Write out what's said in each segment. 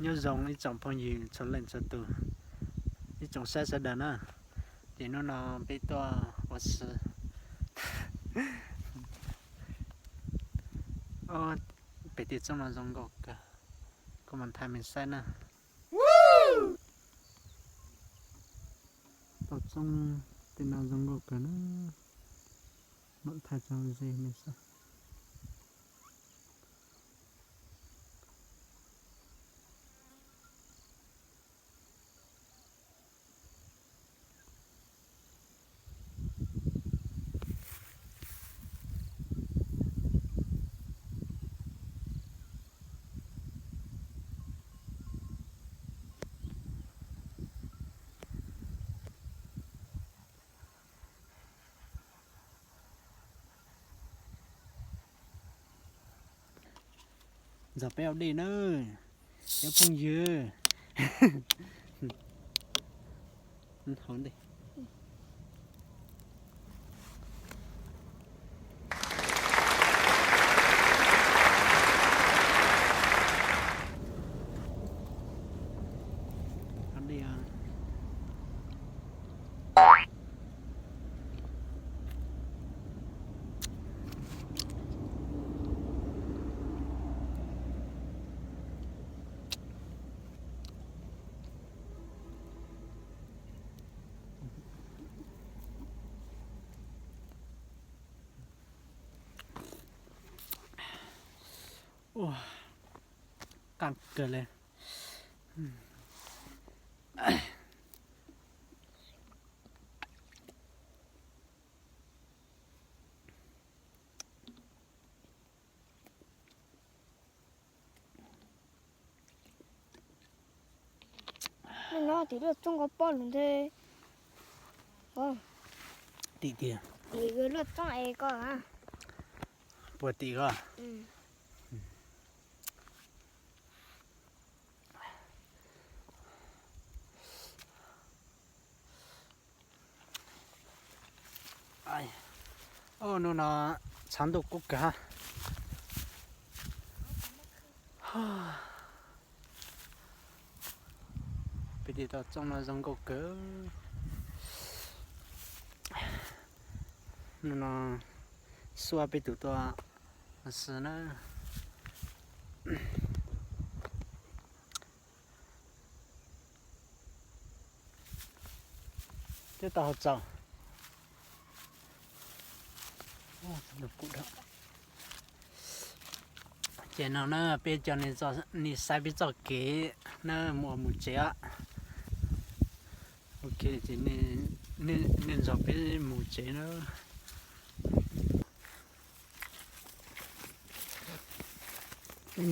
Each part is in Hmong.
Nyob zoo ib tsoom phooj ywg txhua leej txhua tus, ib tsoom saib sawv daws na. Ces hnub no peb tuaj ua si. Pem tej txooj no zoo nkauj kawg, kuv mam thaij mej saib na. Tej txooj tej no zoo nkauj kawg na, mam thaij tso ze mej saib. Ntxog peb ua dej na, cov phooj ywg. Hov ntej. Ua, qab kawg li. Nyob tim lub txooj ko poj lus nthe. Tim tiag. Tim lub txooj es ko. Puag tim ko. Hnub no tshav ntuj kub kawg. Peb tim toj txooj no zoo nkauj kawg. Hnub no xuab peb tus tuaj ua si na. Twb tau hauv txaus. Ces no na peb coj nej saib peb txoj kev na mus ua mus tsev. Ok, ces nej nrog peb mus tsev na. Tus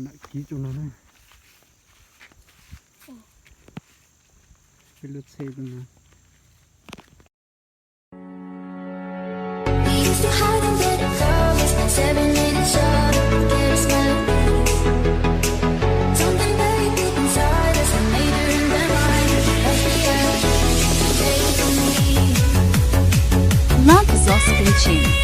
nam kiv rau no na. Peb lub tsheb rau no. Love is also been changed.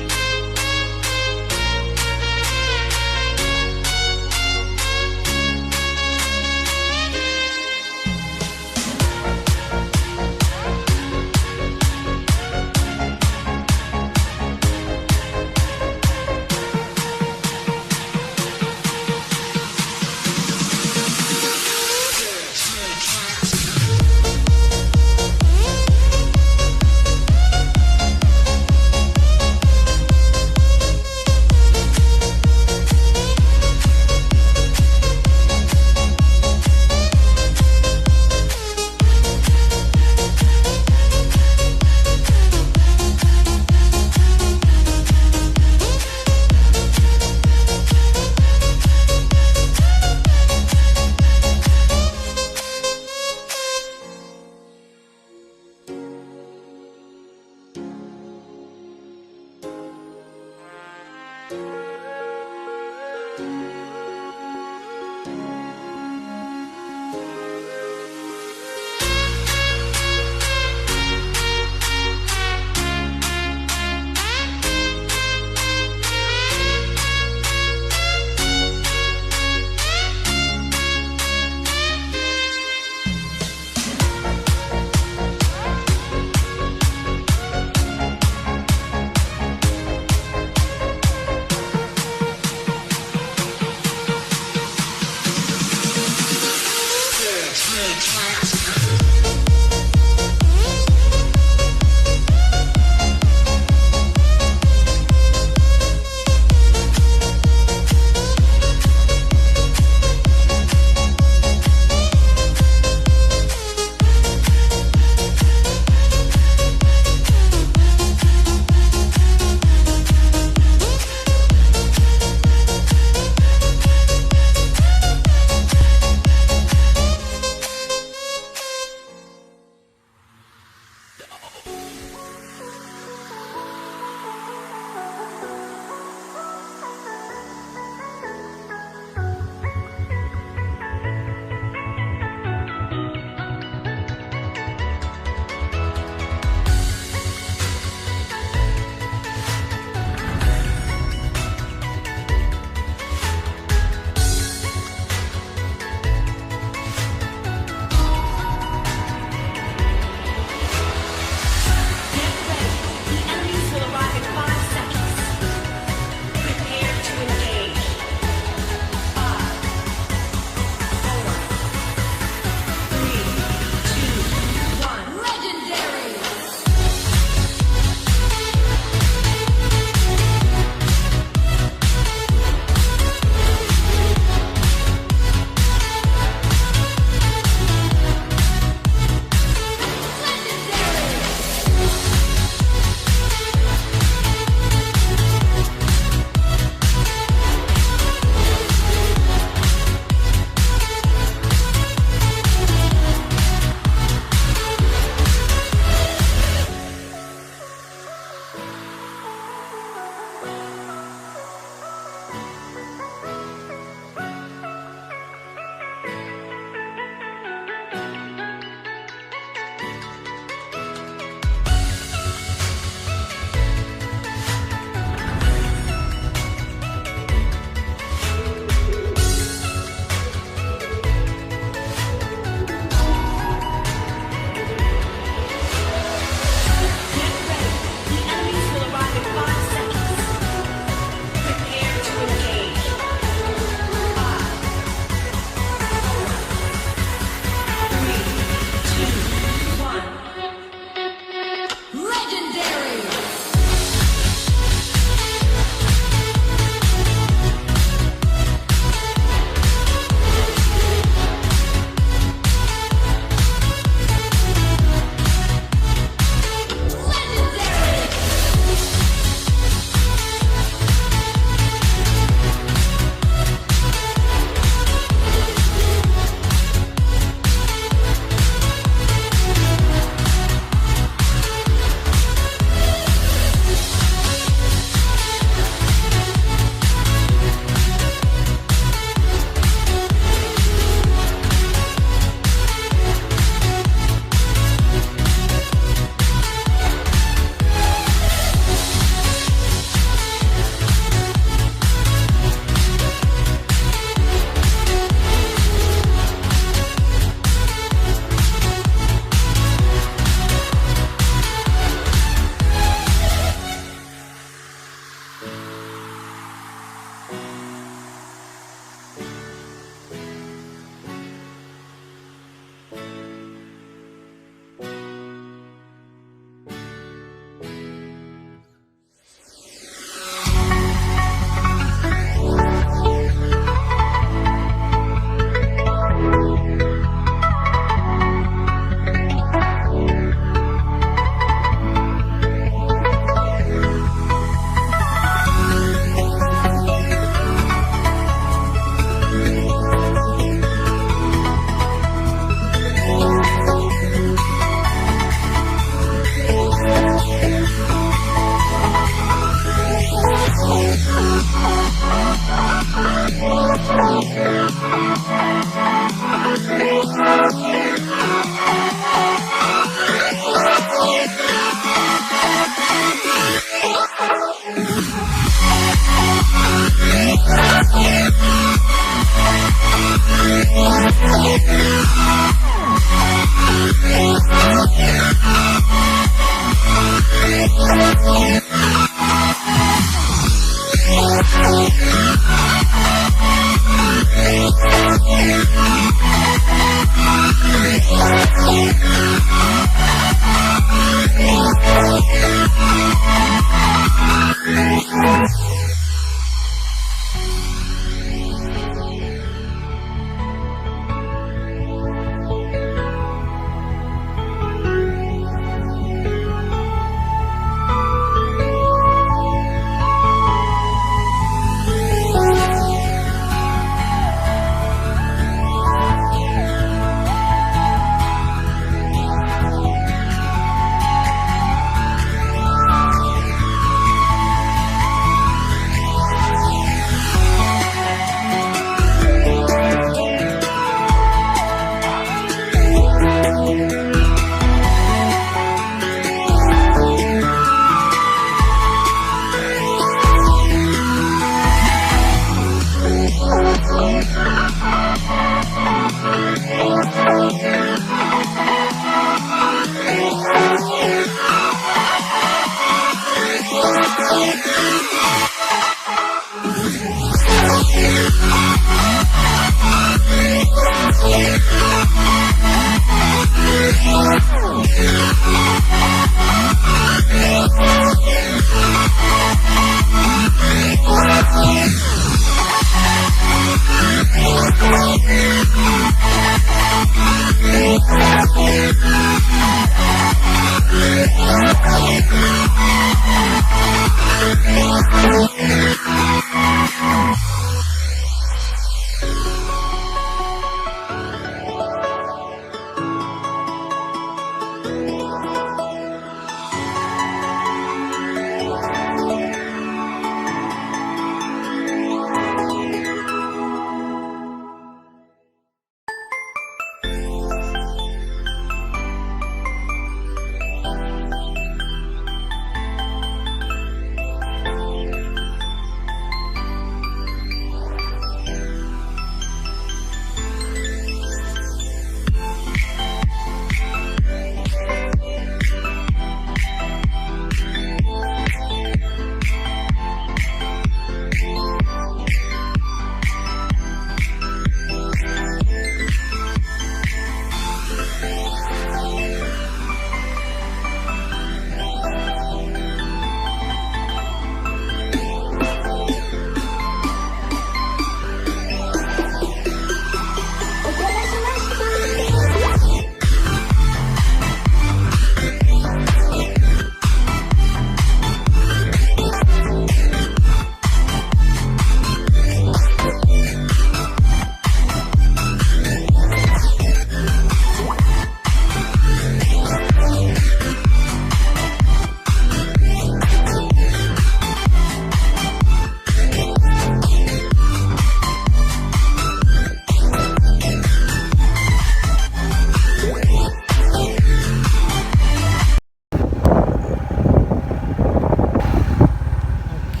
Ok,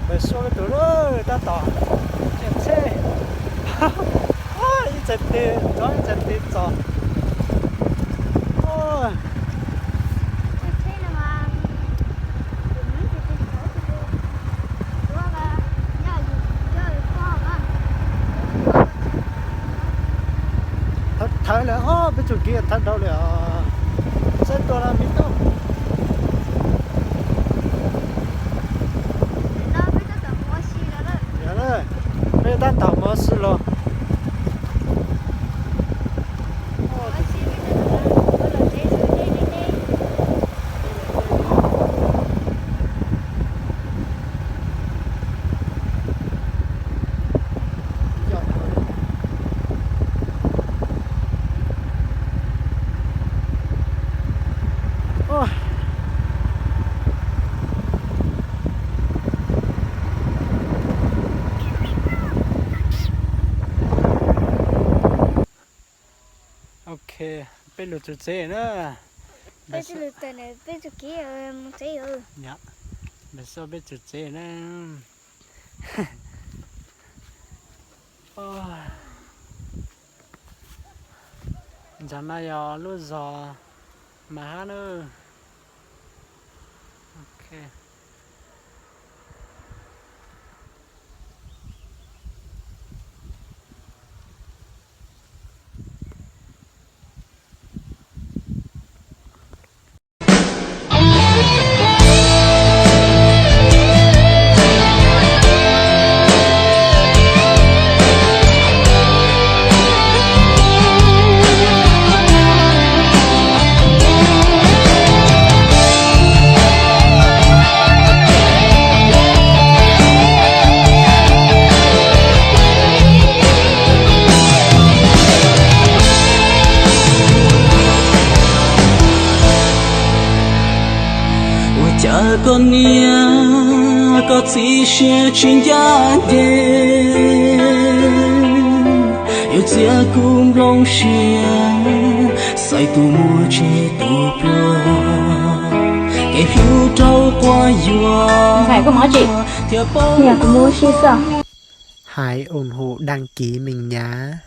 peb xub peb tus lawm tab tom tseem txhej. Ib txhais tes txog ib txhais tes txog. Thawb thawb lawm os, peb txoj kev thawb dhau lawm os. Saib tuaj los me tub. Yog na, peb tab tom mus ua si los. Ok, peb lug txug tsev na. Peb lug txug tsev na. Peb lug txug tsev na. Ntawm no yog lub zos Mas Hab na. Ua cas koj niam koj txiv siab tsis ncaj ncees, yuav txiav kuv nplooj siab, xaiv tus muaj tsis tus pluag, kev hlub raug quab yuam thiab poob. Hãy ủng hộ đăng ký mình nhé.